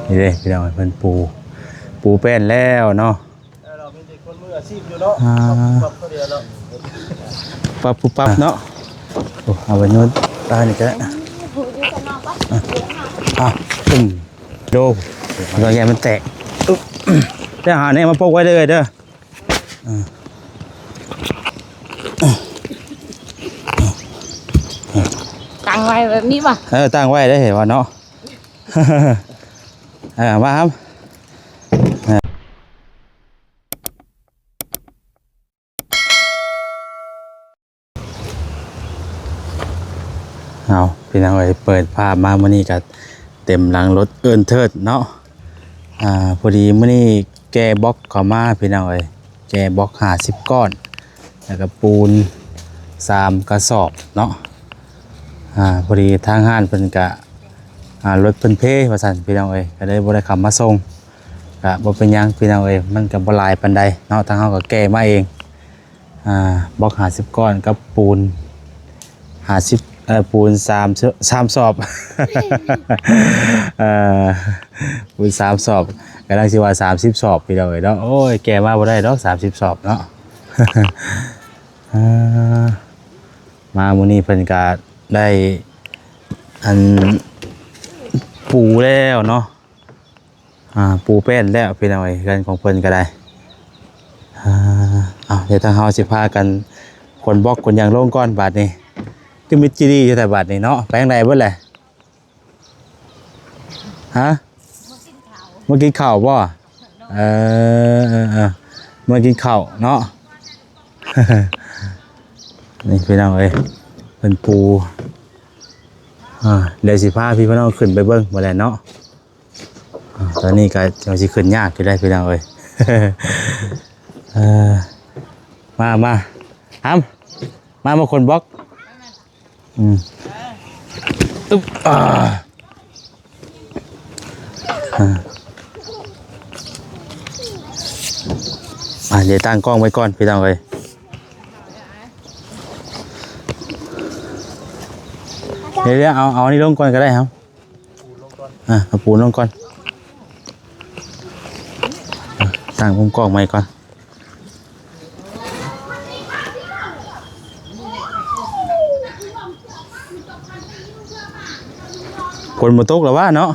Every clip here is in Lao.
ນີ້ເດ້ພີ່ນ້ອງ ເພິ່ນປູ ປູແປ້ນແລ້ວເນາະ. ເອີ ເຮົາມີແຕ່ຄົນມືອາຊີບຢູ່ເນາະ. ອ່າ ປັບໆ ເຂົາເດເນາະ ປັບປຸບປັບເນາະ. ໂອ້ ເອົາໄປໂຍນຕາຍນີ້ກະໄດ້. ອ່ະ ອ່ະ ປຶ້ມ ໂດ ຕ້ອງຢ່າໃຫ້ມັນແຕກ. ອຶບ ໄປຫາແນວມາປົກໄວ້ເດີ ເດີ. ອ່າ ຕັ້ງໄວ້ແບບນີ້ບໍ່? ເອີ ຕັ້ງໄວ້ໄດ້ ເຫັນວ່າເນາະ. ເອີ ມາ ເອົາ ພີ່ນ້ອງເອີຍ ເປີດພາບມາມື້ນີ້ກະເຕັມຫຼັງລົດເອີ້ນເທີດເນາະ. ອ່າ ພໍດີມື້ນີ້ແກ່ບລັອກເຂົ້າມາ ພີ່ນ້ອງເອີຍ ແກ່ບລັອກຫ້າສິບກ້ອນ ແລ້ວກະປູນສາມກະສອບເນາະ. ອ່າ ພໍດີທາງຮ້ານເພິ່ນກະ ອ່າ ລົດເພິ່ນເພວ່າຊັ້ນ ພີ່ນ້ອງເອີຍ ກະເລີຍບໍ່ໄດ້ເຂົ້າມາສົ່ງ. ກະບໍ່ເປັນຫຍັງ ພີ່ນ້ອງເອີຍ ມັນກະບໍ່ຫຼາຍປານໃດເນາະ ທາງເຮົາກະແກ່ມາເອງ. ອ່າ ບລັອກຫ້າສິບກ້ອນກັບປູນຫ້າສິບ ເອີ ປູນສາມ ສາມສອບ ເອີ ປູນສາມສອບ ກຳລັງຊິວ່າສາມສິບສອບ ພີ່ນ້ອງເອີຍເນາະ. ໂອ້ຍ ແກ່ມາບໍ່ໄດ້ດອກ ສາມສິບສອບເນາະ. ອ່າ ມາມື້ນີ້ເພິ່ນກະໄດ້ ອັນ ປູແລ້ວເນາະ. ອ່າ ປູແປ້ນແລ້ວ ພີ່ນ້ອງເອີຍ ເຮືອນຂອງເພິ່ນກະໄດ້. ອ່າ ເອົາ ດຽວທາງເຮົາຊິພາກັນຂົນບລັອກຂົນຫຍັງລົງກ່ອນບາດນີ້. ຄືມິດຈີດີຢູ່ແທ້ບາດນີ້ເນາະ ໄປທາງໃດເບິດແຫຼະ? ຮະ ເມືອກິນເຂົ້າບໍ່? ເອີ ເອີ ເອີ ເມືອກິນເຂົ້າເນາະ. ນີ້ ພີ່ນ້ອງເອີຍ ເພິ່ນປູ. ອ່າ ດຽວຊິພາພີ່ພານ້ອງຂຶ້ນໄປເບິ່ງບາດແລ້ວເນາະ. ອ່າ ຕອນນີ້ກະຍັງຊິຂຶ້ນຍາກຢູ່ເດ້ ພີ່ນ້ອງເອີຍ. ເອີ ມາ ມາ ຫຳ ມາ ມາຂົນບລັອກ. ອືມ ອຶບ ອ່າ ອ່າ ດຽວຕັ້ງກ້ອງໄວ້ກ່ອນ ພີ່ນ້ອງເອີຍ. ດຽວໆ ເອົາ ເອົາອັນນີ້ລົງກ່ອນກະໄດ້ ເອົາ ອ່າ ເອົາປູນລົງກ່ອນ. ອ່າ ຕັ້ງມຸມກ້ອງໃໝ່ກ່ອນ. ຝົນບໍ່ຕົກແລ້ວຫວາເນາະ?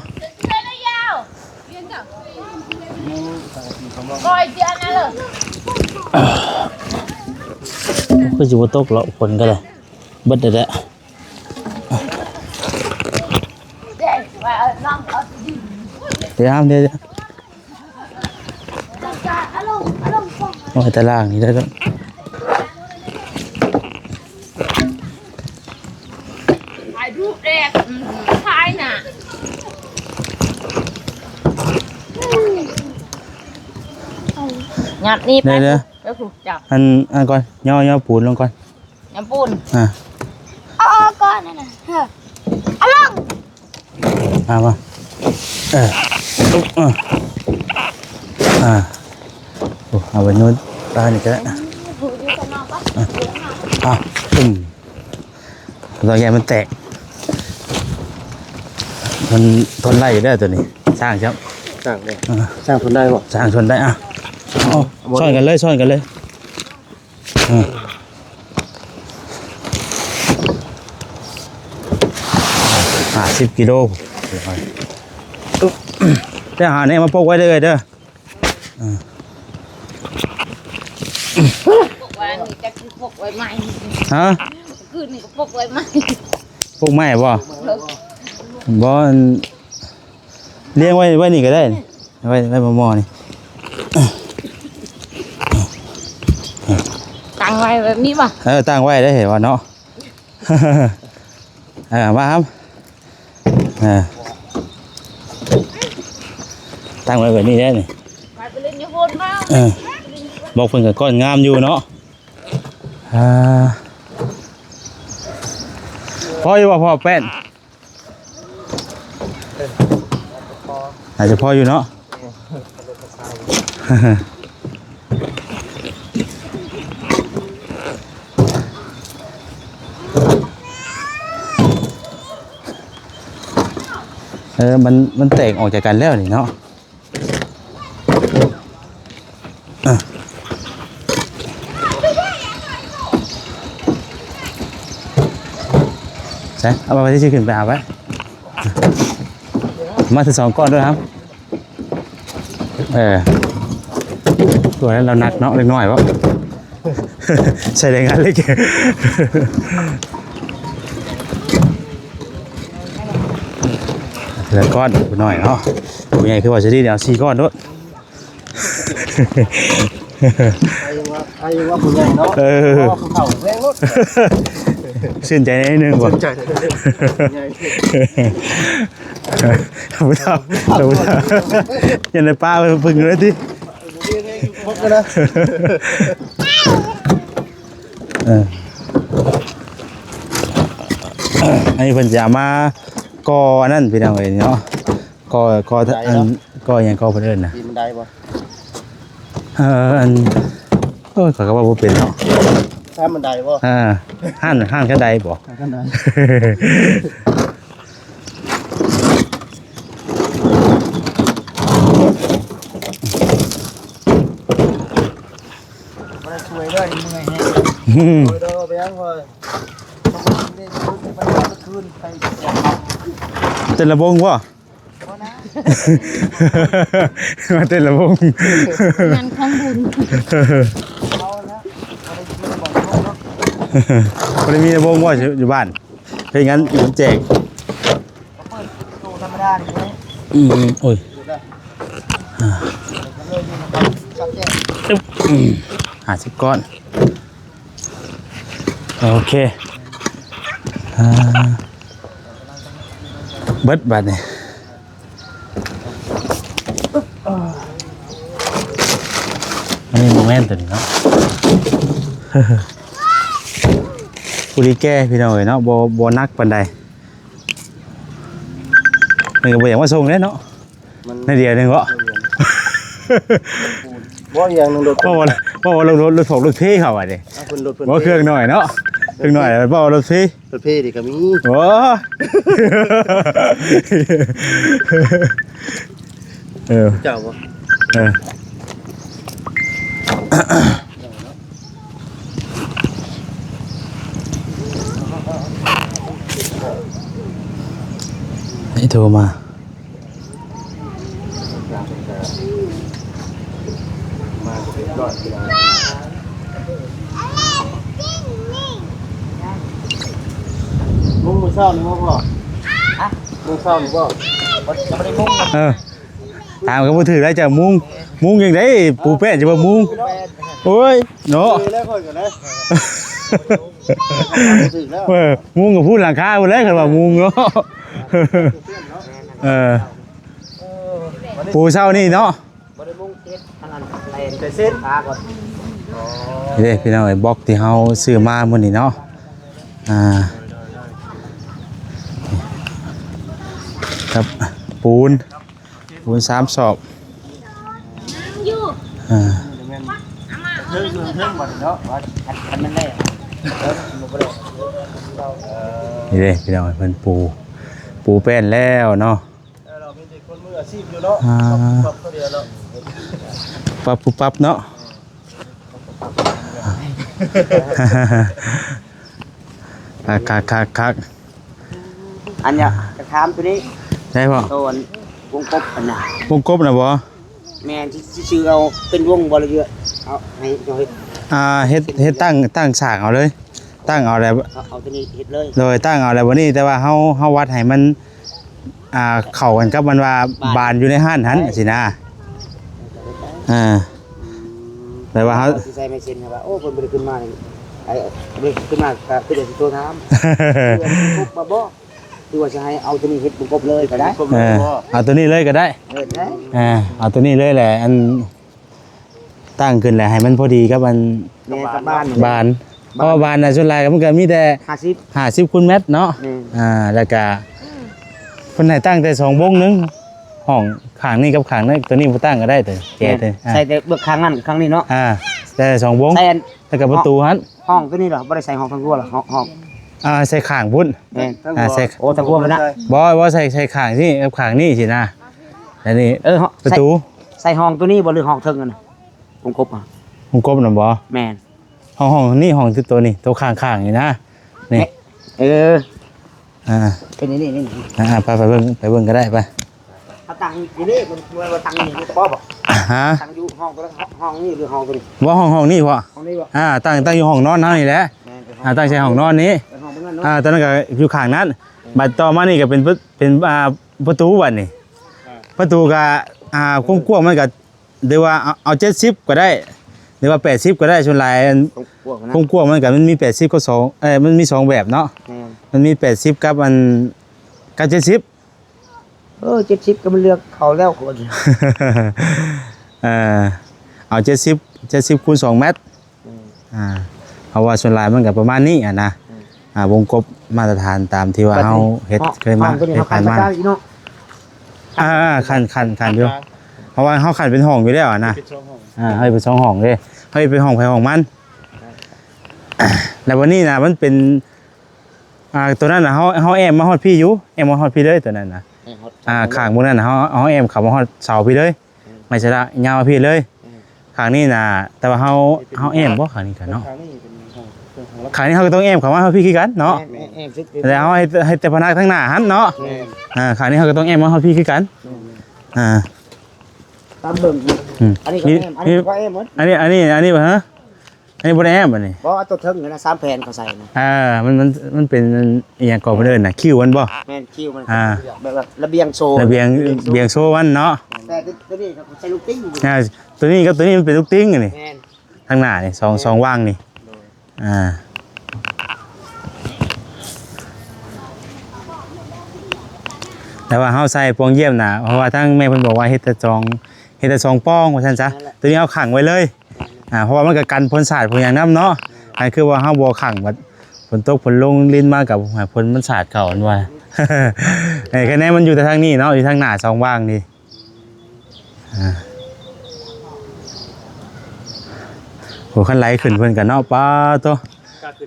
ຄືຊິບໍ່ຕົກແລ້ວ ຝົນກະໄດ້ ເບິດແລ້ວແຫຼະ. ດຽວ ດຽວ ໂອ້ຍ ຕາລ່າງນີ້ໄດ້ແລ້ວ. ຖ່າຍຮູບແດ່ ອືມ ຖ່າຍໜ້າ ຍັດນີ້ໄປ ດຽວ ໄປພຸ້ນ ຈັບ ອັນ ອັນກ່ອນ ຍໍ ຍໍປູນລົງກ່ອນ. ນ້ຳປູນ ອ່າ ເອົາອອກກ່ອນນັ້ນນະ ເອີ ເອົາລົງ ອ່າ ມາ ເອີ ເອີ ອ່າ ໂອ້ ເອົາໄປໂຍນຕາຍນີ້ກະໄດ້ ອ່າ ອືມ ຕ້ອງຢ່າໃຫ້ມັນແຕກ ມັນທົນໄດ້ຢູ່ແລ້ວໂຕນີ້ ຊ່າງຊ້ຳ ຊ່າງບໍ່ ອ່າ ຊ່າງທົນໄດ້ບໍ່ ຊ່າງທົນໄດ້ ອ່ະ ເອົາ ຊ່ອນກັນເລີຍ ຊ່ອນກັນເລີຍ. ອືມ ຫ້າສິບກິໂລ ໄປຫາແນວມາປົກໄວ້ເດີ ເດີ ອ່າ ປົກໄວ້ອັນນີ້ ຈັກຊິປົກໄວ້ໃໝ່ ຮະ ຄືນນີ້ກະປົກໄວ້ໃໝ່ ປົກໃໝ່ບໍ່? ບໍ່ ອັນ ລ້ຽງໄວ້ ໄວ້ນີ້ກະໄດ້ ໄວ້ ໄວ້ໝໍ່ໆນີ້ ຕັ້ງໄວ້ແບບນີ້ບໍ່? ເອີ ຕັ້ງໄວ້ໄດ້ ເຫັນວ່າເນາະ ເອີ ມາ ເອີ ຕັ້ງໄວ້ແບບນີ້ໄດ້ນີ້ ໄປ ໄປຫຼິ້ນຢູ່ພຸ້ນມາ ເອີ ບລັອກເພິ່ນກະກ້ອນງາມຢູ່ເນາະ ອ່າ ພໍຢູ່ບໍ່ ພໍແປ້ນ? ເອີ ພໍ ໜ້າຈະພໍຢູ່ເນາະ ເອີ ເອີ ມັນ ມັນແຕກອອກຈາກກັນແລ້ວນີ້ເນາະ. ເອີ ໃສ່ ເອົາໄປທີ່ຊິຂຶ້ນໄປຫາໄວ້ ມາຖືສອງກ້ອນດ້ວຍຄັບ. ເອີ ຕົວນັ້ນລາວໜັກເນາະ ເລັກນ້ອຍບໍ່ ໃຊ້ແຮງງານເລັກ ລະກ້ອນຜູ້ນ້ອຍເນາະ ຜູ້ໃຫຍ່ຄືວ່າຊິດີເອົາສີ່ກ້ອນໂລດ. ໃຜວ່າ ໃຜວ່າຜູ້ໃຫຍ່ເນາະ ເອີ ເພາະວ່າຜູ້ເຖົ້າແຮງໂລດ ຊື່ນໃຈໜ້ອຍໜຶ່ງບໍ່ ຊື່ນໃຈ ຜູ້ເຖົ້າ ຜູ້ເຖົ້າ ຢ່າໄດ້ປ້າເພິ່ນເລີຍຕິ ເອີ ອັນນີ້ເພິ່ນຈະເອົາມາກໍ່ອັນນັ້ນພີ່ນ້ອງເອີຍເນາະ ກໍ່ ກໍ່ ອັນ ກໍ່ຫຍັງ ກໍ່ເພິ່ນເອີ້ນນະ ປີນບັນໄດບໍ່? ເອີ ອັນ ໂອ້ຍ ຂ້ອຍກໍເວົ້າບໍ່ເປັນເນາະ ຊັ້ນບັນໄດບໍ່? ເອີ ຮ້ານ ຮ້ານຂັ້ນໄດບໍ່? ບໍ່ໄດ້ຊ່ວຍເດີ ເມື່ອຍແຮງ ໂດຍ ໂດຍ ໄປຍັງຂ້ອຍ ເຕັ້ນລຳວົງບໍ່? ບໍ່ນະ ມາເຕັ້ນລຳວົງ ງານຂອງບຸນ ເອົາລະ ບໍ່ໄດ້ກິນບໍ່ເນາະ ບໍ່ໄດ້ມີລຳວົງບໍ່ ຢູ່ ຢູ່ບ້ານ ເຮັດງານ ຢູ່ແຈກ ເປີດໂຕທຳມະດານີ້ ອືມ ໂອ້ຍ ອືມ ຫ້າສິບກ້ອນ ໂອເຄ ອ່າ ເບິດບາດນີ້ ອັນນີ້ບໍ່ແມ່ນຕົວນີ້ເນາະ ຜູ້ດີແກ່ພີ່ນ້ອງເອີຍເນາະ ບໍ່ ບໍ່ໜັກປານໃດ ນີ້ກໍບໍ່ຢາກມາສົ່ງເດ້ເນາະ ມັນໜ້ອຍດຽວໜຶ່ງເບາະ ບໍ່ອີ່ຫຍັງໜຶ່ງ ລົດ ເວົ້າວ່າ ເວົ້າວ່າລົດ ລົດ ລົດ ລົດເພເຂົາວ່າເດ້ ເອົາເພິ່ນລົດເພິ່ນ ບໍ່ ເພ ເຄື່ອງໜ້ອຍເນາະ ເຄື່ອງໜ້ອຍ ເວົ້າລົດເພ ລົດເພນີ້ກໍມີ ໂອ້ ເອີ ເຈົ້າບໍ່ ເອີ ໃຫ້ໂທມາ ມາເປັນຮ້ອຍກິໂລ ມຸງມື້ເຊົ້ານີ້ບໍ່ພໍ່? ຮະ? ມຸງເຊົ້ານີ້ບໍ່? ບໍ່ ຍັງບໍ່ໄດ້ມຸງ ເອີ ຕາມກໍບໍ່ຖືກໄດ້ ຈະມຸງ ມຸງຈັ່ງໃດ ປູແປ້ນຈະບໍ່ມຸງ ໂອ້ຍ ເນາະ ເອີ ແລ້ວຂ້ອຍກໍໄດ້ ເອີ ມຸງກັບພື້ນຫຼັງຄາພຸ້ນແຫຼະ ຄັນວ່າມຸງເນາະ ເອີ ປູເຊົ້ານີ້ເນາະ ບໍ່ໄດ້ມຸງເຮັດອັນນັ້ນແຫຼະ ແຕ່ເສັ້ນ ປາກ່ອນ ນີ້ເດ້ພີ່ນ້ອງເອີຍ ບລັອກທີ່ເຮົາຊື້ມາມື້ນີ້ເນາະ ອ່າ ກັບປູນ ປູນສາມສອບ ອ່າ ເທິງເທິງບັດນີ້ເນາະ ວ່າຄັນ ຄັນມັນແລ້ວ ນີ້ເດ້ພີ່ນ້ອງເອີຍ ເພິ່ນປູ ປູແປ້ນແລ້ວເນາະ ເອີ ເຮົາມີແຕ່ຄົນມືອາຊີບຢູ່ເນາະ ອ່າ ປັບ ປັບ ປັບ ປັບເນາະ ຄັກໆໆໆ ອັນເນີ້ຍ ຈະຖາມຕົວນີ້ ໄດ້ບໍ່? ໂຕອັນວົງກົບຫັ້ນນະ ວົງກົບນະບໍ່? ແມ່ນ ຊິ ຊິຊື້ເອົາເປັນວົງບໍ່ ຫຼືເອົາໃຫ້ເຈົ້າເຮັດ? ອ່າ ເຮັດ ເຮັດຕັ້ງ ຕັ້ງສ້າງເອົາເລີຍ ຕັ້ງເອົາແລ້ວ ເອົາ ເອົາຕົວນີ້ເຮັດເລີຍ ໂດຍ ຕັ້ງເອົາແລ້ວບັດນີ້ ແຕ່ວ່າເຮົາ ເຮົາວັດໃຫ້ມັນ ອ່າ ເຂົ້າກັນກັບມັນວ່າບານ ບານຢູ່ໃນຮ້ານຫັ້ນ ໄດ້ ຊີ້ນະ ອ່າ ອືມ ແຕ່ວ່າເຮົາ ຊິໃສ່ໄມ້ເຊັນວ່າ ໂອ້ ເພິ່ນບໍ່ໄດ້ຂຶ້ນມານີ້ ໄອ້ ບໍ່ໄດ້ຂຶ້ນມາກໍຄືຈະຊິໂທຖາມ ເພື່ອນຄົບມາບໍ່ ຫຼືວ່າຊິໃຫ້ເອົາຕົວນີ້ເຮັດບົງກົບເລີຍກໍໄດ້ ເອີ ເອົາຕົວນີ້ເລີຍກໍໄດ້ ເອີ ໄດ້ ອ່າ ເອົາຕົວນີ້ເລີຍແຫຼະ ອັນ ຕັ້ງຂຶ້ນແລ້ວໃຫ້ມັນພໍດີກັບອັນ ແມ່ນກັບບານ ບານ ເພາະວ່າບານນະ ສ່ວນຫຼາຍມັນກໍມີແຕ່ຫ້າສິບ ຫ້າສິບຄູນແມັດເນາະ ແມ່ນ ອ່າ ແລ້ວກໍເພິ່ນໃຫ້ຕັ້ງແຕ່ສອງວົງໜຶ່ງ ຫ້ອງຂ້າງນີ້ກັບຂ້າງນັ້ນ ຕົວນີ້ບໍ່ຕັ້ງກໍໄດ້ ຕົວແຈຕົວນີ້ ອ່າ ໃສ່ແຕ່ເບື້ອງຂ້າງນັ້ນກັບຂ້າງນີ້ເນາະ ອ່າ ແຕ່ສອງວົງ ໃສ່ອັນ ແລ້ວກໍປະຕູຫັ້ນ ຫ້ອງ ຫ້ອງຕົວນີ້ລະ ບໍ່ໄດ້ໃສ່ຫ້ອງທາງຄົວລະ ຫ້ອງ ຫ້ອງ ອ່າ ໃສ່ຂ້າງພຸ້ນ ແມ່ນ ອ່າ ໃສ່ ໂອ້ ທາງພວກນັ້ນນະ ບໍ່ ບໍ່ ໃສ່ ໃສ່ຂ້າງນີ້ກັບຂ້າງນີ້ຊີ້ນະ ອັນນີ້ ເອີ ປະຕູ ໃສ່ ໃສ່ຫ້ອງໂຕນີ້ບໍ່ ຫຼືຫ້ອງເທິງຫັ້ນນະ ວົງກົບອະ ວົງກົບນະບໍ່ ແມ່ນ ຫ້ອງ ຫ້ອງນີ້ ຫ້ອງໂຕນີ້ ໂຕຂ້າງໆນີ້ນະ ນີ້ ເອີ ອ່າ ເປັນນີ້ ນີ້ ນີ້ ອ່າ ໄປ ໄປເບິ່ງ ໄປເບິ່ງກໍໄດ້ ໄປ ເຮົາຕັ້ງຢູ່ນີ້ ມັນ ມັນວ່າຕັ້ງຢູ່ນີ້ພໍບໍ່ ຮະ ຕັ້ງຢູ່ຫ້ອງໂຕນັ້ນ ຫ້ອງນີ້ ຫຼືຫ້ອງໂຕນີ້ ບໍ່ ຫ້ອງ ຫ້ອງນີ້ພໍ ຫ້ອງນີ້ບໍ່ ອ່າ ຕັ້ງ ຕັ້ງຢູ່ຫ້ອງນອນເຮົານີ້ແຫຼະ ແມ່ນ ເປັນຫ້ອງ ອ່າ ຕັ້ງໃສ່ຫ້ອງນອນນີ້ ເປັນຫ້ອງເບິ່ງນັ້ນເນາະ ອ່າ ຕອນນັ້ນກໍຢູ່ຂ້າງນັ້ນ ອືມ ບັດຕໍ່ມານີ້ກໍເປັນ ເປັນ ອ່າ ປະຕູບັດນີ້ ອ່າ ປະຕູກໍ ອ່າ ຄວາມກວ້າງມັນກໍ ຫຼືວ່າເອົາ ເອົາເຈັດສິບກໍໄດ້ ຫຼືວ່າແປດສິບກໍໄດ້ ສ່ວນຫຼາຍອັນ ຄວາມກວ້າງມັນກໍ ມັນມີແປດສິບກັບສອງ ເອີ ມັນມີສອງແບບເນາະ ແມ່ນ ມັນມີແປດສິບກັບອັນ ກັບເຈັດສິບ ເອີ ເຈັດສິບກໍມັນເລືອກເຂົາແລ້ວ ເອີ ເອົາເຈັດສິບ ເຈັດສິບຄູນສອງແມັດ ອືມ ອ່າ ເພາະວ່າສ່ວນຫຼາຍມັນກໍປະມານນີ້ຫັ້ນນະ ອືມ ອ່າ ວົງກົບມາດຕະຖານຕາມທີ່ວ່າເຮົາເຮັດ ເຄີຍມາ ເຮັດຜ່ານມາ ອ່າ ຂັ້ນ ຂັ້ນ ຂັ້ນຢູ່ ເພາະວ່າເຮົາຂັ້ນເປັນຫ້ອງຢູ່ແລ້ວຫັ້ນນະ ເປັນສອງຫ້ອງ ອ່າ ເຮົາເປັນສອງຫ້ອງເດ້ ເຮົາເປັນຫ້ອງໃຜຫ້ອງມັນ ແລ້ວບັດນີ້ນະ ມັນເປັນ ອ່າ ໂຕນັ້ນນະ ເຮົາ ເຮົາແອ້ມມາຮອດພີ້ຢູ່ ແອ້ມມາຮອດພີ້ເລີຍໂຕນັ້ນນະ ແອ້ມຮອດ ອ່າ ຂ້າງບນນັ້ນນະ ເຮົາ ເຮົາແອ້ມເຂົ້າມາຮອດເສົາພີ້ເລີຍ ອືມ ໄມ້ສະລະຍາວມາພີ້ເລີຍ ອືມ ຂ້າງນີ້ນະ ແຕ່ວ່າເຮົາ ເຮົາແອ້ມບໍ່ ຂ້າງນີ້ກັນເນາະ ຂ້າງນີ້ເປັນຫ້ອງ ຂ້າງນີ້ເຮົາກໍຕ້ອງແອ້ມເຂົ້າມາເຮົາພີ້ຄືກັນເນາະ ແມ່ນ ແອ້ມ ແອ້ມສຸດ ແລ້ວເຮົາໃຫ້ ໃຫ້ແຕ່ພະນັກທາງໜ້າຫັ້ນເນາະ ແມ່ນ ອ່າ ຂ້າງນີ້ເຮົາກໍຕ້ອງແອ້ມມາເຮົາພີ້ຄືກັນ ແມ່ນ ອ່າ ຕາມເບິ່ງ ອືມ ອັນນີ້ກໍແອ້ມ ອັນນີ້ກໍແອ້ມໝົດ ອັນນີ້ ອັນນີ້ ອັນນີ້ບໍ່ ຮະ ອັນນີ້ບໍ່ໄດ້ແອ້ມອັນນີ້ ບໍ່ ເອົາຕົວເທິງຫັ້ນນະ ສາມແຜ່ນເຂົາໃສ່ນະ ເອີ ມັນ ມັນ ມັນເປັນອີ່ຫຍັງກໍເພິ່ນເອີ້ນນະ ຄິວມັນບໍ່ ແມ່ນ ຄິວມັນ ອ່າ ແບບວ່າລະບຽງໂຊ ລະບຽງ ລະບຽງໂຊມັນເນາະ ແຕ່ຕົວນີ້ກໍໃສ່ລູກຕິ່ງ ອ່າ ຕົວນີ້ກັບຕົວນີ້ມັນເປັນລູກຕິ່ງອັນນີ້ ແມ່ນ ທາງໜ້ານີ້ ສອງ ສອງຫວ່າງນີ້ ໂດຍ ອ່າ ແຕ່ວ່າເຮົາໃສ່ປ່ອງຢ້ຽມນະ ເພາະວ່າທາງແມ່ເພິ່ນບອກວ່າເຮັດແຕ່ສອງ ເຮັດແຕ່ສອງປ່ອງວ່າຊັ້ນຊະ ນັ້ນແຫຼະ ຕົວນີ້ເຮົາຂັງໄວ້ເລີຍ ອ່າ ເພາະວ່າມັນກໍກັນຝົນສາດຝົນຫຍັງນຳເນາະ ອັນຄືວ່າເຮົາບໍ່ຂັງບັດຝົນຕົກຝົນລົງລິນມາກໍໃຫ້ຝົນມັນສາດເຂົ້າ ອັນວ່າ ເອີ ຄະແນນມັນຢູ່ແຕ່ທາງນີ້ເນາະ ຢູ່ທາງໜ້າສອງຫວ່າງນີ້ ອ່າ ໂອ້ ຄັນໄຫຼຂຶ້ນເພິ່ນກໍເນາະ ປາໂຕ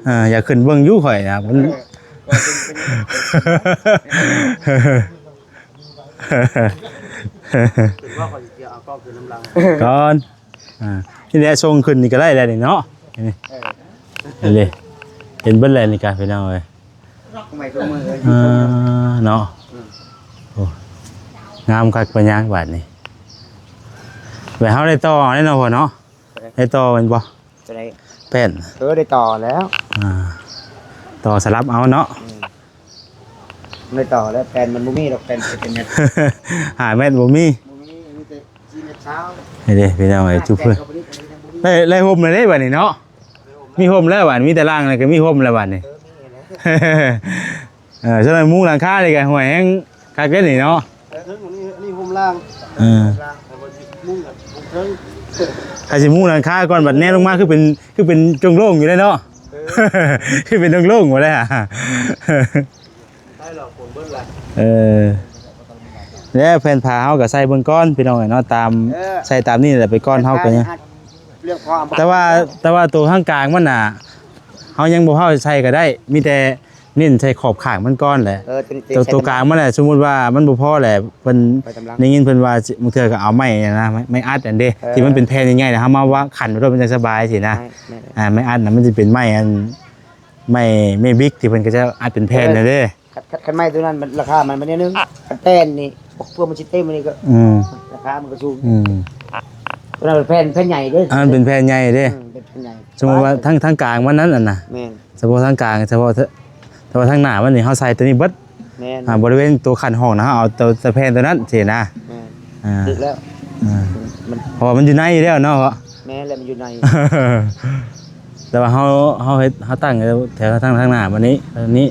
ອ່າ ຢາກຂຶ້ນເບິ່ງຢູ່ຂ້ອຍນະ ມັນ ຂຶ້ນວ່າຂ້ອຍຊິເອົາກ້ອງຂຶ້ນນຳຫຼັງ ກ່ອນ ອ່າ ນີ້ແຫຼະ ສົ່ງຂຶ້ນນີ້ກໍໄດ້ແລ້ວນີ້ເນາະ ນີ້ ເອີ ນີ້ເດ້ ເຫັນເບິດແລ້ວນີ້ກະ ພີ່ນ້ອງເອີຍ ໃໝ່ຄືມືເອີຍ ອ່າ ເນາະ ອືມ ໂອ້ ງາມຄັກປານຫຍັງບາດນີ້ ແບບເຮົາໄດ້ຕໍ່ເອົາເດ້ເນາະພໍ່ເນາະ ໄດ້ຕໍ່ແມ່ນບໍ່? ຕົວໃດ? ແປ້ນ ເອີ ໄດ້ຕໍ່ແລ້ວ ອ່າ ຕໍ່ສະຫຼັບເອົາເນາະ ອືມ ໄດ້ຕໍ່ແລ້ວ ແປ້ນມັນບໍ່ມີດອກ ແປ້ນເປັນແມັດ ຫ້າແມັດບໍ່ມີ ບໍ່ມີ ມີແຕ່ສີ່ແມັດຊາວ ນີ້ເດ້ພີ່ນ້ອງເອີຍ ຈຸເພິ່ນ ໄດ້ ໄດ້ຮົ່ມແລ້ວເດ້ບາດນີ້ເນາະ ມີຮົ່ມແລ້ວບາດ ມີແຕ່ລ່າງນີ້ກໍມີຮົ່ມແລ້ວບາດນີ້ ເອີ ມີແລ້ວ ເອີ ສ່ວນມຸງຫຼັງຄານີ້ກໍ ຫ້ວຍ ແຮງຄັກເດ້ນີ້ເນາະ ເອີ ເທິງອັນນີ້ ອັນນີ້ຮົ່ມລ່າງ ເອີ ມຸງກັບມຸງເທິງ ຖ້າຊິມຸງຫຼັງຄາກ່ອນ ບັດແນມລົງມາຄືເປັນ ຄືເປັນໂລ່ງໆຢູ່ເດ້ເນາະ ເອີ ຄືເປັນໂລ່ງໆບໍ່ໄດ້ຫາ ໄດ້ແລ້ວ ຝົນເບິດແລ້ວ ເອີ ແລ້ວແຜ່ນຜ້າເຮົາກໍໃສ່ເບິ່ງກ່ອນ ພີ່ນ້ອງເອີຍເນາະ ຕາມ ເອີ ໃສ່ຕາມນີ້ແຫຼະໄປກ່ອນ ເຮົາກໍຍັງ ເລື່ອງຄວາມ ແຕ່ວ່າ ແຕ່ວ່າໂຕທາງກາງມັນນະ ເຮົາຍັງບໍ່ພາໃສ່ກໍໄດ້ ມີແຕ່ເນັ້ນໃສ່ຂອບຂ້າງມັນກ່ອນແຫຼະ ເອີ ໂຕ ໂຕກາງມັນແຫຼະ ສົມມຸດວ່າມັນບໍ່ພໍແຫຼະ ເພິ່ນໄດ້ຍິນເພິ່ນວ່າ ບາງເທື່ອກໍເອົາໄມ້ນະ ໄມ້ ໄມ້ອັດອັນເດ້ ເອີ ທີ່ມັນເປັນແຜ່ນໃຫຍ່ໆນະ ເຮົາມາວາງຂັນໄວ້ໂລດ ມັນຈັ່ງສະບາຍຊີ້ນະ ໄມ້ ອ່າ ໄມ້ອັດນະ ມັນຊິເປັນໄມ້ອັນ ໄມ້ ໄມ້ບິກທີ່ເພິ່ນກໍຈະອັດເປັນແຜ່ນນະເດ້ ຄັນ ຄັນ ຄັນໄມ້ຕົວນັ້ນມັນ ລາຄາມັນ ມັນແນວໜຶ່ງ ຄັນແປ້ນນີ້ ເພື່ອມັນຊິເຕັມອັນນີ້ກໍ ອືມ ລາຄາມັນກໍສູງ ອືມ ຕົວນັ້ນເປັນແຜ່ນ ແຜ່ນໃຫຍ່ເດ້ ອັນນັ້ນເປັນແຜ່ນໃຫຍ່ເດ້ ອືມ ເປັນແຜ່ນໃຫຍ່ ສົມມຸດວ່າທາງ ທາງກາງມັນນັ້ນນະ ແມ່ນ ສະເພາະທາງກາງ ສະເພາະ ແຕ່ວ່າທາງໜ້າມັນນີ້ ເຮົາໃສ່ຕົວນີ້ເບິດ ແມ່ນ ອ່າ ບໍລິເວນຕົວຂັ້ນຫ້ອງນະ ເຮົາເອົາຕົວ ຕົວແຜ່ນຕົວນັ້ນຊີ້ນະ ແມ່ນ ອ່າ ຖືກແລ້ວ ອ່າ ມັນ ເພາະວ່າມັນຢູ່ໃນຢູ່ແລ້ວເນາະ ແມ່ນແຫຼະ ມັນຢູ່ໃນ ແຕ່ວ່າເຮົາ ເຮົາເຮັດ ເຮົາຕັ້ງແຖວທາງ ທາງໜ້າບັດນີ້ ອັນນີ້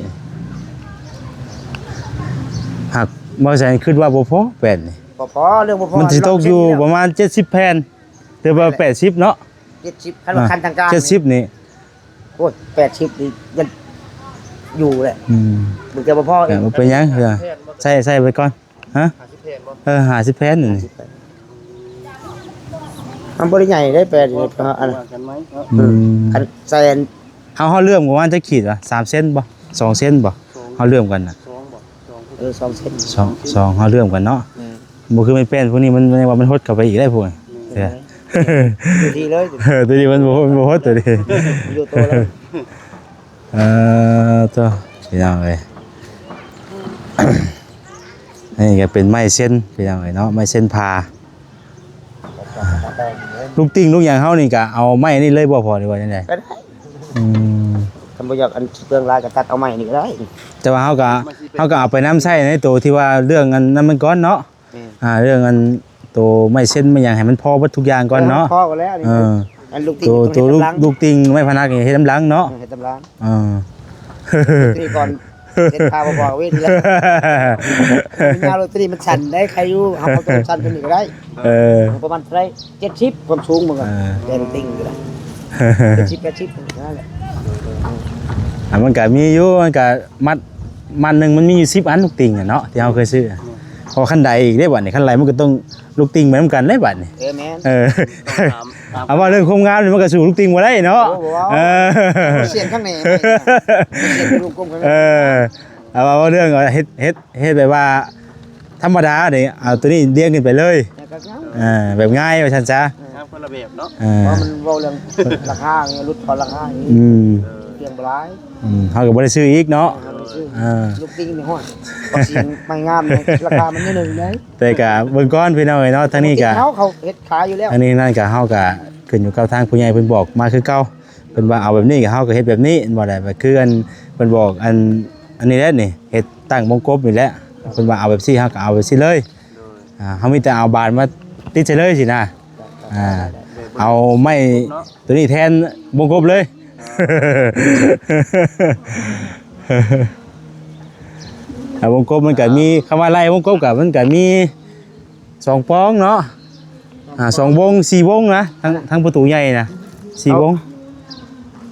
ຫາກບໍ່ແສນຄິດວ່າບໍ່ພໍແປ້ນນີ້ ບໍ່ພໍ ເລື່ອງບໍ່ພໍ ມັນຊິຕົກຢູ່ປະມານເຈັດສິບແຜ່ນ ຫຼືວ່າແປດສິບເນາະ ເຈັດສິບ ຄັນວ່າ ອ່າ ຂັ້ນທາງກາງ ເຈັດສິບນີ້ ໂອ້ຍ ແປດສິບນີ້ຍັງຢູ່ແຫຼະ ອືມ ບາງເທື່ອບໍ່ພໍອີກ ບໍ່ເປັນຫຍັງ ໃສ່ ໃສ່ໄວ້ກ່ອນ ຮະ ຫ້າສິບແຜ່ນບໍ່? ເອີ ຫ້າສິບແຜ່ນນີ້ ຫ້າສິບແຜ່ນ ມັນບໍ່ໄດ້ໃຫຍ່ເດ້ແປນນີ້ ອັນ ອືມ ອັນໃສ່ອັນ ເຮົາ ເຮົາເລື່ອມປະມານຈັກຂີດວະ ສາມເຊັນບໍ່? ສອງເຊັນບໍ່? ສອງ ເຮົາເລື່ອມກັນນະ ສອງບໍ່? ສອງ ເອີ ສອງເຊັນ ສອງ ສອງ ເຮົາເລື່ອມກັນເນາະ. ແມ່ນ ບໍ່ຄືໄມ້ແປ້ນພວກນີ້ ມັນ ມັນວ່າມັນຫົດເຂົ້າໄປອີກໄດ້ພວກນີ້. ແມ່ນ ເອີ ຢູ່ທີ່ເລີຍ ເອີ ຕົວນີ້ມັນບໍ່ ບໍ່ຫົດຕົວນີ້ ຢູ່ໂຕເລີຍ. ເອີ ໂຕ ພີ່ນ້ອງເອີຍ ອັນນີ້ກໍເປັນໄມ້ເຊັນ ພີ່ນ້ອງເອີຍເນາະ ໄມ້ເຊັນຜ່າ. ລູກຕິ່ງລູກຫຍັງເຮົານີ້ກະເອົາໄມ້ນີ້ເລີຍບໍ່ພໍ ຫຼືວ່າຈັ່ງໃດ? ກໍໄດ້ ອືມ ຄັນບໍ່ຢາກອັນເປືອງຫຼາຍກໍຕັດເອົາໄມ້ນີ້ກໍໄດ້. ແຕ່ວ່າເຮົາກະ ເຮົາກະເອົາໄປນຳໃຊ້ໃນໂຕທີ່ວ່າເລື່ອງອັນນັ້ນມັນກ່ອນເນາະ. ແມ່ນ ອ່າ ເລື່ອງອັນໂຕໄມ້ເຊັນໄມ້ຫຍັງໃຫ້ມັນພໍເບິດທຸກຢ່າງກ່ອນເນາະ. ເອີ ພໍກໍແລ້ວນີ້ ເອີ ອັນລູກຕິ່ງ ໂຕ ໂຕລູກ ລູກຕິ່ງໄມ້ພະນັກນີ້ເຮັດນຳຫຼັງເນາະ. ເອີ ເຮັດນຳຫຼັງ ເອີ ຕີກ່ອນ ເຮັດພາບໍ່ພໍເວນແລ້ວ ຍາວໂລດ ຕົວນີ້ມັນສັ່ນໄດ້ ໃຄຢູ່ ເຮົາເອົາຕົວສັ້ນຕົວນີ້ກໍໄດ້. ເອີ ປະມານເທົ່າໃດ ເຈັດສິບ ຄວາມສູງມັນກໍ ເອີ ແຕ່ງຕິ່ງກໍໄດ້ ເຈັດສິບ ແປດສິບ ນັ້ນແຫຼະ. ອ່າ ມັນກໍມີຢູ່ ມັນກໍມັດ ມັດໜຶ່ງມັນມີຢູ່ສິບອັນ ລູກຕິ່ງອະເນາະ ທີ່ເຮົາເຄີຍຊື້. ເພາະຄັນໄດອີກເດ້ບັດນີ້ ຄັນໄດມັນກໍຕ້ອງລູກຕິ່ງໄປນຳກັນເດ້ບັດນີ້. ເອີ ແມ່ນ ເອີ ເອົາເວົ້າເລື່ອງຄວາມງາມນີ້ ມັນກໍສູ້ລູກຕິ່ງບໍ່ໄດ້ເນາະ. ໂອ້ ບໍ່ເວົ້າ ເອີ ສຽງຂ້າງໃນ ສຽງລູກກົມຂ້າງໃນ. ເອີ ເອົາເວົ້າເລື່ອງເຮັດ ເຮັດ ເຮັດແບບວ່າທຳມະດານີ້ ເອົາຕົວນີ້ລຽງຂຶ້ນໄປເລີຍ ແລ້ວກໍງາມ ເອີ ແບບງ່າຍວ່າຊັ້ນຊະ. ງາມຄົນລະແບບເນາະ. ເອີ ເພາະມັນເວົ້າເລື່ອງລາຄາ ຫຼຸດຜ່ອນລາຄາ ອືມ ເລື່ອງບໍ່ຫຼາຍ. ອືມ ເຮົາກໍບໍ່ໄດ້ຊື້ອີກເນາະ. ເອີ ເອີ ລູກຕິ່ງນີ້ ຫ້ອຍ ບັກສຽງໄມ້ງາມນີ້ ລາຄາມັນໜ້ອຍໜຶ່ງເດ້. ແຕ່ກະເບິ່ງກ່ອນພີ່ນ້ອງເອີຍເນາະ ທາງນີ້ກະ ເຮົາ ເຮົາເຮັດຂາຍຢູ່ແລ້ວ. ທາງນີ້ນັ້ນກະ ເຮົາກະຂຶ້ນຢູ່ກັບທາງຜູ້ໃຫຍ່ເພິ່ນບອກມາຄືເກົ່າ. ເພິ່ນວ່າເອົາແບບນີ້ ເຮົາກໍເຮັດແບບນີ້ ແມ່ນບໍ່? ໄດ້ ກໍຄືອັນເພິ່ນບອກ ອັນ ອັນນີ້ແຫຼະນີ້ ເຮັດຕັ້ງວົງກົບນີ້ແຫຼະ. ເພິ່ນວ່າເອົາແບບຊີ້ ເຮົາກໍເອົາແບບຊີ້ເລີຍ. ໂດຍ ອ່າ ເຮົາມີແຕ່ເອົາບານມາຕິດໃສ່ເລີຍຊີ້ນະ. ອ່າ ເອົາໄມ້ຕົວນີ້ແທນວົງກົບເລີຍ. ອ່າ ວົງກົບມັນກໍມີ ຄຳວ່າໄລ່ວົງກົບກໍມັນກໍມີສອງປ່ອງເນາະ. ອ່າ ສອງວົງ ສີ່ວົງນະ ທັງ ທັງປະຕູໃຫຍ່ນະ ສີ່ວົງ.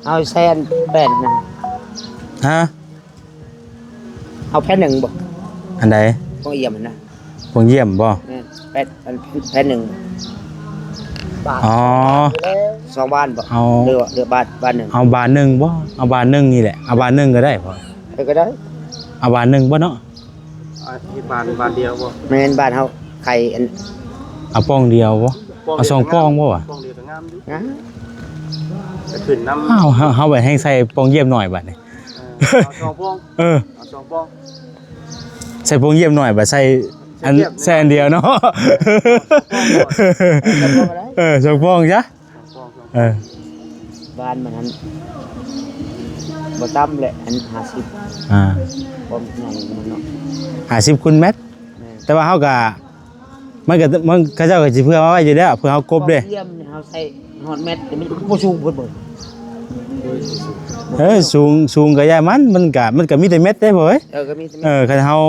ເອົາແສນແປດນະ. ຮະ? ເອົາແຜ່ນໜຶ່ງບໍ່? ອັນໃດ? ປ່ອງຢ້ຽມນະ. ປ່ອງຢ້ຽມບໍ່? ແມ່ນ ແປດ ອັນ ແຜ່ນໜຶ່ງ. ບານ ອໍ ສອງບານບໍ່? ເອົາ ຫຼືວ່າ ຫຼືບານ ບານໜຶ່ງ. ເອົາບານໜຶ່ງບໍ່? ເອົາບານໜຶ່ງນີ້ແຫຼະ ເອົາບານໜຶ່ງກໍໄດ້ພໍ່. ເອີ ກໍໄດ້ ເອົາບານໜຶ່ງບໍ່ເນາະ? ອ່າ ເຮັດບານ ບານດຽວບໍ່? ແມ່ນ ບານເຮົາໄຂອັນ ເອົາປ່ອງດຽວບໍ່? ເອົາສອງປ່ອງບໍ່ວະ? ປ່ອງດຽວກໍງາມຢູ່. ງາມ ຈະຂຶ້ນນຳ. ເຮົາ ເຮົາ ເຮົາໄປແຮ່ງໃສ່ປ່ອງຢ້ຽມໜ້ອຍບາດນີ້. ເອີ ເອົາສອງປ່ອງ. ເອີ ເອົາສອງປ່ອງ ໃສ່ປ່ອງຢ້ຽມໜ້ອຍ ບາດໃສ່ອັນ ໃສ່ອັນດຽວເນາະ. ເອີ ສອງປ່ອງ ເອີ ສອງປ່ອງຊະ. ເອີ ບານມັນຫັ້ນບໍ່ຕ່ຳແຫຼະ ອັນ ຫ້າສິບ ອ່າ ຄວາມໃຫຍ່ມັນເນາະ ຫ້າສິບຄູນແມັດ. ແມ່ນ ແຕ່ວ່າເຮົາກະ ມັນກະ ມັນ ເຂົາເຈົ້າກະຊິເພື່ອມາໄວ້ຢູ່ແລ້ວ ເພື່ອເຮົາກົບເດ້. ຄວາມຢ້ຽມເຮົາໃສ່ຮອດແມັດ ມັນບໍ່ສູງເພິ່ນເບິ່ງ. ເອີ ສູງ ສູງກະຢ່າມັນ ມັນກະ ມັນກະມີແຕ່ແມັດເດ້ພໍ່ເອີຍ. ເອີ ກະມີແຕ່ແມັດ. ເອີ ຄັນເຮົາ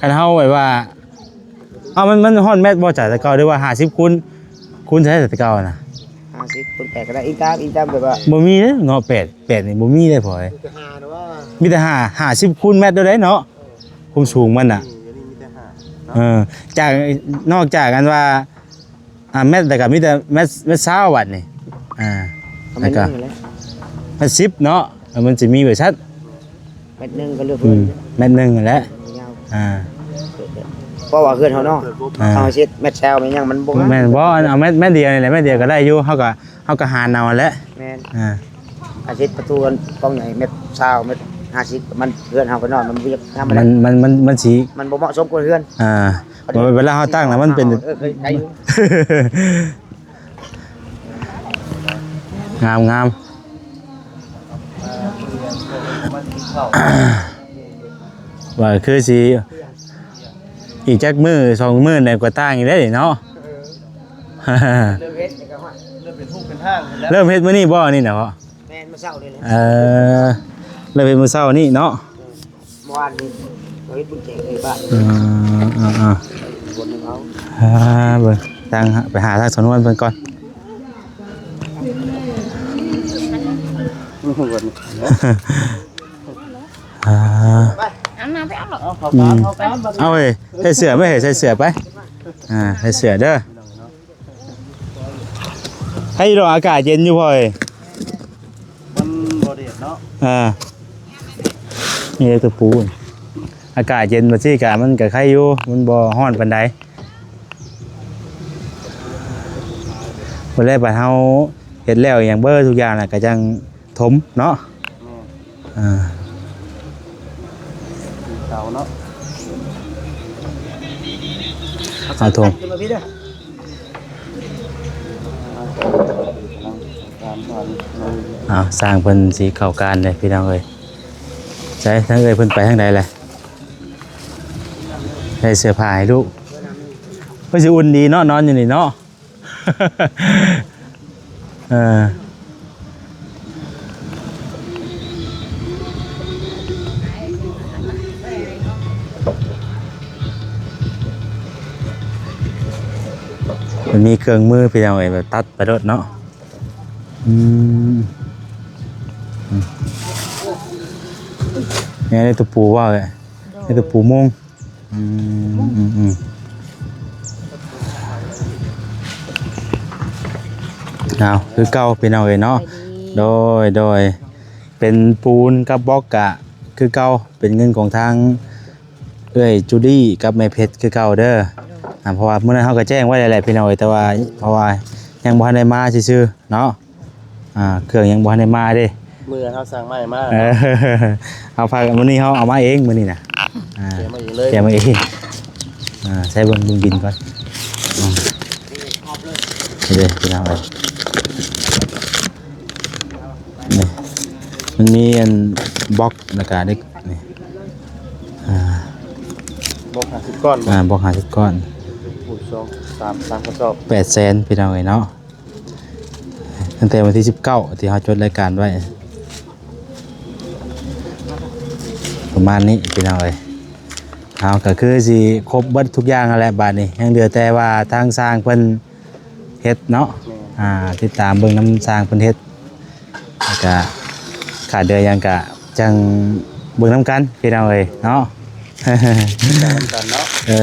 ຄັນເຮົາແບບວ່າ ເອົາ ມັນ ມັນຮອດແມັດບໍ່? ຈາກແຕ່ເກົ່າ ຫຼືວ່າຫ້າສິບຄູນ ຄູນເທົ່າໃດແຕ່ເກົ່ານະ? ຫ້າສິບຄູນແປດກໍໄດ້ ອີງຕາມ ອີງຕາມແບບວ່າ ບໍ່ມີເດ້ເນາະ ແປດ ແປດນີ້ບໍ່ມີເດ້ພໍ່ເອີຍ. ມີແຕ່ຫ້ານະວ່າ ມີແຕ່ຫ້າ ຫ້າສິບຄູນແມັດໂດດໃດເນາະ. ເອີ ຄວາມສູງມັນນະ. ນີ້ ອັນນີ້ມີແຕ່ຫ້າເນາະ. ເອີ ຈາກ ນອກຈາກອັນວ່າ ອ່າ ແມັດ ແລ້ວກໍມີແຕ່ແມັດ ແມັດຊາວບາດນີ້. ອ່າ ແລ້ວກໍ ແມັດສິບເນາະ. ເອີ ມັນຊິມີໄວ້ຊັ້ນ ແມັດໜຶ່ງກໍເລືອກ ອືມ ແມັດໜຶ່ງຫັ້ນແຫຼະ. ຍາວ ອ່າ ເພາະວ່າເຮືອນເຮົາເນາະ ອ່າ ເຮົາເຮັດແມັດຊາວແມ່ນຫຍັງມັນບໍ່ງາມ. ແມ່ນບໍ່? ເອົາແມັດ ແມັດດຽວນີ້ແຫຼະ ແມັດດຽວກໍໄດ້ຢູ່ ເຮົາກໍ ເຮົາກໍຫານເອົາຫັ້ນແหລະ. ແມ່ນ ອ່າ ອາທິດປະຕູອັນປ່ອງໃຫຍ່ແມັດຊາວ ແມັດຫ້າສິບ ມັນ ເຮືອນເຮົາກໍນ້ອຍ ມັນບໍ່ຢາກທຳ ມັນ ມັນ ມັນ ມັນຊິ ມັນບໍ່ເໝາະສົມກັບເຮືອນ. ອ່າ ເວລາເຮົາຕັ້ງນະ ມັນເປັນ ເອີ ໄກຢູ່. ງາມໆ ວ່າຄືຊິ ອີກຈັກມື້ສອງມື້ແລ້ວກໍຕັ້ງອີກແລ້ວເນາະ. ເອີ ເລີ່ມເຮັດນີ້ກໍຮອດ ເລີ່ມເປັນຮູບເປັນຮ່າງຂຶ້ນແລ້ວ. ເລີ່ມເຮັດມື້ນີ້ບໍ່? ນີ້ນະພໍ່? ແມ່ນ ມື້ເຊົ້ານີ້ແຫຼະ. ເອີ ເລີ່ມເຮັດມື້ເຊົ້ານີ້ເນາະ. ເມື່ອວານນີ້ເຮົາເຮັດບຸນແຈກໃນບ້ານ. ເອີ ເອີ ເອີ ຄົນໜຶ່ງເອົາ ອ່າ ເບິ່ງ ທາງ ໄປຫາທາງສາວນວນເພິ່ນກ່ອນ. ອ່າ ໄປ ອາບນ້ຳໄປອາບ ອືມ ເອົາເວີຍ ໃສ່ເສື້ອໄປ ໃສ່ເສື້ອໄປ. ອ່າ ໃສ່ເສື້ອເດີ. ໃຫ້ດອກ ອາກາດເຢັນຢູ່ພໍ່ເອີຍ. ມັນບໍ່ແດດເນາະ. ອ່າ ນີ້ເລີຍຕົວປູ. ອາກາດເຢັນແບບຊີ້ກະ ມັນກະໄຄຢູ່ ມັນບໍ່ຮ້ອນປານໃດ. ບໍ່ແລ້ວບັດເຮົາເຮັດແລ້ວຫຍັງເບີທຸກຢ່າງແລ້ວກະຈັ່ງຖົມເນາະ. ແມ່ນ ອ່າ ເຕົາເນາະ ເອົາຖົມ ຂຶ້ນມາພີ້ເດີ. ອ້າວ ຊ່າງເພິ່ນຊິເຂົ້າການເດ້ພີ່ນ້ອງເອີຍ. ໃສ ທາງເອື້ອຍເພິ່ນໄປທາງໃດແຫຼະ? ໄດ້ເສື້ອຜ້າໃຫ້ລູກ ເພິ່ນຊິອຸ່ນດີເນາະ ນອນຢູ່ນີ້ເນາະ. ເອີ ມັນມີເຄື່ອງມືພີ່ນ້ອງເອີຍ ແບບຕັດໄປໂລດເນາະ. ອືມ ອືມ ແມ່ນໄດ້ຕົວປູບໍ່ເອີຍ? ໂດຍ ໄດ້ຕົວປູໂມງ. ອືມ ອືມ ອືມ ເອົາ ຄືເກົ່າພີ່ນ້ອງເອີຍເນາະ. ໂດຍ ໂດຍ ເປັນປູນກັບບລັອກກະຄືເກົ່າ ເປັນເງິນຂອງທາງເອື້ອຍຈູດີກັບແມ່ເພັດຄືເກົ່າເດີ. ອ່າ ເພາະວ່າມື້ນັ້ນເຮົາກະແຈ້ງໄວ້ແລ້ວແຫຼະພີ່ນ້ອງເອີຍ ແຕ່ວ່າ ເພາະວ່າຍັງບໍ່ທັນໄດ້ມາຊື່ໆເນາະ. ອ່າ ເຄື່ອງຍັງບໍ່ທັນໄດ້ມາເດ້ ມື້ເຮົາສັ່ງໄມ້ມາ. ເອີ ເຮົາພາ ມື້ນີ້ເຮົາເອົາມາເອງ ມື້ນີ້ນະ. ອ່າ ແກະມາເອງເລີຍ ແກະມາເອງ. ອ່າ ໃຊ້ເບິ່ງ ເບິ່ງບິນກ່ອນ. ອືມ ເດ້ພີ່ນ້ອງເອີຍ ນີ້ ມັນມີອັນບລັອກ ແລ້ວກະເດັກ ນີ້ ອ່າ ບລັອກຫ້າສິບກ້ອນບໍ່? ອ່າ ບລັອກຫ້າສິບກ້ອນ ຄູນສອງ ສາມ ສາມກະສອບ ແປດແສນ ພີ່ນ້ອງເອີຍເນາະ. ຕັ້ງແຕ່ວັນທີສິບເກົ້າ ທີ່ເຮົາຈົດລາຍການໄວ້ ປະມານນີ້ພີ່ນ້ອງເອີຍ. ເຮົາກະຄືຊິຄົບເບິດທຸກຢ່າງຫັ້ນແຫຼະ ບາດນີ້ຍັງເຫຼືອແຕ່ວ່າທາງຊ່າງເພິ່ນເຮັດເນາະ. ແມ່ນ ອ່າ ຕິດຕາມເບິ່ງນຳຊ່າງເພິ່ນເຮັດ ແລ້ວກະຂາດເຫຼືອຫຍັງກະຈັ່ງເບິ່ງນຳກັນພີ່ນ້ອງເອີຍເນາະ. ເບິ່ງນຳກັນເນາະ ເອີ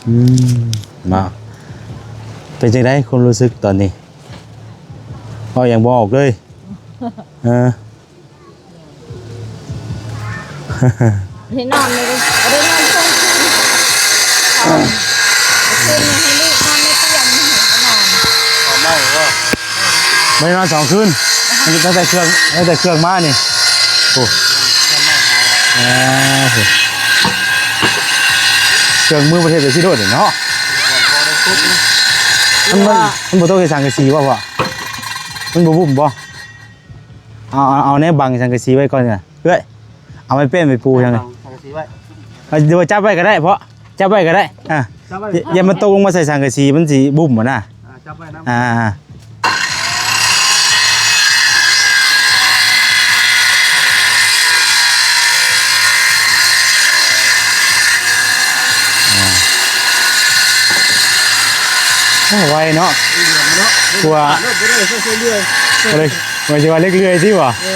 ອືມ ເນາະ. ເປັນຈັ່ງໃດຄວາມຮູ້ສຶກຕອນນີ້? ເວົ້າຫຍັງບໍ່ອອກເລີຍ. ເອີ ໄດ້ນອນເລີຍ ບໍ່ໄດ້ນອນສອງຄືນ. ເອົາ ເອົາຄືນໃຫ້ລູກນອນໃນຕຽງ ໃຫ້ນອນ ເອົາໄມ້ບໍ່? ບໍ່ໄດ້ນອນສອງຄືນ ຕັ້ງແຕ່ເຄື່ອງ ຕັ້ງແຕ່ເຄື່ອງມານີ້. ໂອ້ ເອີ ເຄື່ອງມືປະເທດໄປຊິໂດດນີ້ເນາະ. ມັນ ມັນ ມັນບໍ່ຕົກໃສ່ສັງກະສີບໍ່ພໍ່? ມັນບໍ່ບຸ້ມບໍ່? ເອົາ ເອົາ ເອົາແນວບັງສັງກະສີໄວ້ກ່ອນນະ ເອື້ອຍ ເອົາໄມ້ແປ້ນໄປປູສັງ ບັງສັງກະສີໄວ້. ເອົາ ຫຼືວ່າຈັບໄວ້ກະໄດ້ພໍ່ ຈັບໄວ້ກະໄດ້. ອ່າ ຈັບໄວ້ ຢ່າ ຢ່າມັນຕົກລົງມາໃສ່ສັງກະສີ ມັນຊິບຸ້ມຫັ້ນນະ. ອ່າ ຈັບໄວ້ນຳ ອ່າ ອ່າ ໂອ້ ໄວເນາະ ເນາະ ກວ່າ ເລື່ອຍ ເລື່ອຍ ເລື່ອຍ ບໍ່ໄດ້ ບໍ່ໄດ້ຊິວ່າເລັກເລື່ອຍຕິຫວາ? ເອີ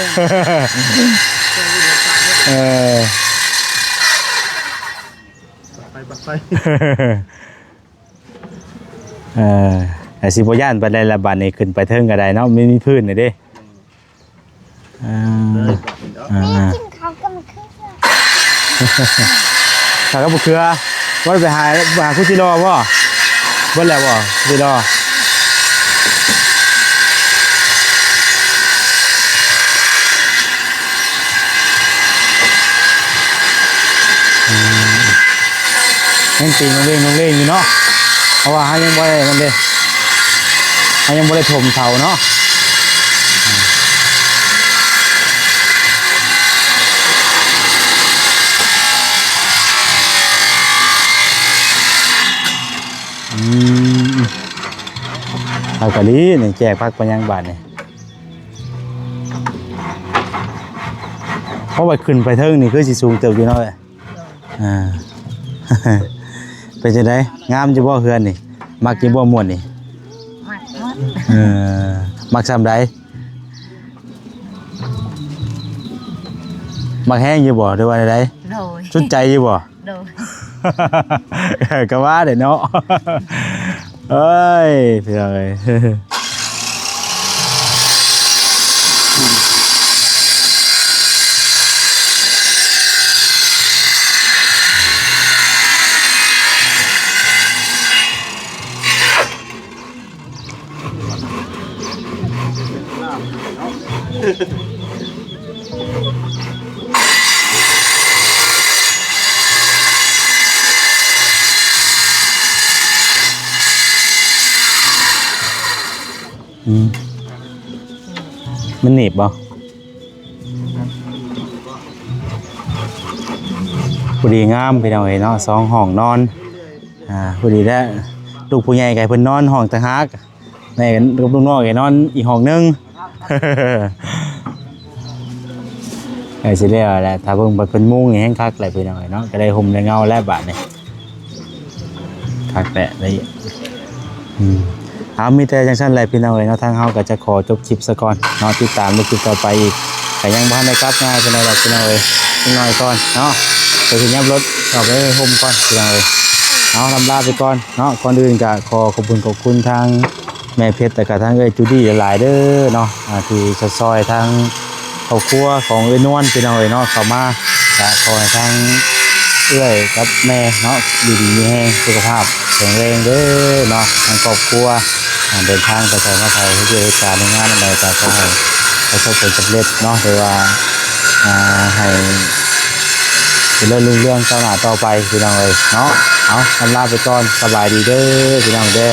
ເອີ ໄປ ໄປ ໄປ ເອີ ແຕ່ຊິບໍ່ຢ້ານປານໃດລະ ບາດນີ້ຂຶ້ນໄປເທິງກະໄດ້ເນາະ ມີ ມີພື້ນນີ້ເດ້. ອ່າ ເລີຍບາດນີ້ເນາະ ອ່າ ແມ່ກິນເຂົ້າກັບມະເຂືອ ເຂົ້າກັບມະເຂືອ ບໍ່ໄດ້ໄປຫາ ໄປຫາຄຸດຈິລໍບໍ່? ເບິດແລ້ວບໍ່? ຄຸດຈິລໍ ອືມ ຍັງຕີງລົງເລງ ລົງເລງຢູ່ເນາະ ເພາະວ່າເຮົາຍັງບໍ່ໄດ້ນັ້ນເດ້ ເຮົາຍັງບໍ່ໄດ້ຖົມເສົາເນາະ. ອືມ ເອົາກະລີນີ້ ແຈກຜັກໄປຍັງບາດນີ້ ເພາະວ່າຂຶ້ນໄປເທິງນີ້ຄືຊິສູງເຕີບຢູ່ເນາະ. ອ່າ ເປັນຈັ່ງໃດ? ງາມຢູ່ບໍ່ເຮືອນນີ້? ມັກຢູ່ບໍ່ ມ່ວນນີ້? ມັກໝົດ ເອີ ມັກຊ່ຳໃດ? ມັກແຮງຢູ່ບໍ່ ຫຼືວ່າໃດ? ໂດຍ ສຸດໃຈຢູ່ບໍ່? ໂດຍ ກະວ່າແຫຼະເນາະ. ເອີຍ ພີ່ນ້ອງເອີຍ ເອີ ເອີ ອືມ ມັນໜີບບໍ່? ພໍດີງາມພີ່ນ້ອງເອີຍເນາະ ສອງຫ້ອງນອນ ອ່າ ພໍດີແລ້ວ ລູກຜູ້ໃຫຍ່ກໍໃຫ້ເພິ່ນນອນຫ້ອງຕ່າງຫາກ ແມ່ກັບລູກນ້ອຍກໍນອນອີກຫ້ອງໜຶ່ງ ໃກ້ຊິແລ້ວແຫຼະ ຖ້າເບິ່ງບັດເພິ່ນມຸງນີ້ແຮງຄັກແຫຼະພີ່ນ້ອງເອີຍເນາະ ກໍໄດ້ຮົ່ມໄດ້ເງົາແລ້ວບາດນີ້ ຄັກແຫຼະ ໄດ້ ອືມ ເອົາ ມີແຕ່ຈັ່ງຊັ້ນແຫຼະພີ່ນ້ອງເອີຍເນາະ ທາງເຮົາກໍຈະຂໍຈົບຄລິບຊະກ່ອນເນາະ ຕິດຕາມໃນຄລິບຕໍ່ໄປອີກ ກໍຍັງບໍ່ທັນໄດ້ກັບງ່າຍປານໃດດອກພີ່ນ້ອງເອີຍ ຈັກໜ້ອຍກ່ອນເນາະ ກໍຊິຫຍັບລົດເຂົ້າໄປໃນຮົ່ມກ່ອນພີ່ນ້ອງເອີຍ ເອົາ ລຳລາໄປກ່ອນເນາະ ກ່ອນອື່ນກໍຂໍຂອບຄຸນຂອບຄຸນທາງ ແມ່ເພັດ ແລ້ວກະທາງເອື້ອຍຈູດີ້ຫຼາຍໆເດີເນາະ ອ່າ ທີ່ຊ່ອຍໆທາງຄອບຄົວຂອງເອື້ອຍນວນພີ່ນ້ອງເອີຍເນາະ ເຂົ້າມາ ກະຂໍໃຫ້ທາງເອື້ອຍກັບແມ່ເນາະ ຢູ່ດີມີແຮງ ສຸຂະພາບແຂງແຮງເດີເນາະ ທາງຄອບຄົວ ອ່າ ເດີນທາງໄປໃສມາໃສ ເຮັດວຽກເຮັດການເຮັດງານອັນໃດກະຂໍໃຫ້ປະສົບຜົນສຳເລັດເນາະ ຫຼືວ່າ ອ່າ ໃຫ້ຈະເລີນຮຸ່ງເຮືອງກ້າວໜ້າຕໍ່ໄປພີ່ນ້ອງເອີຍເນາະ ເອົາ ລຳລາໄປກ່ອນ ສະບາຍດີເດີພີ່ນ້ອງເດີ.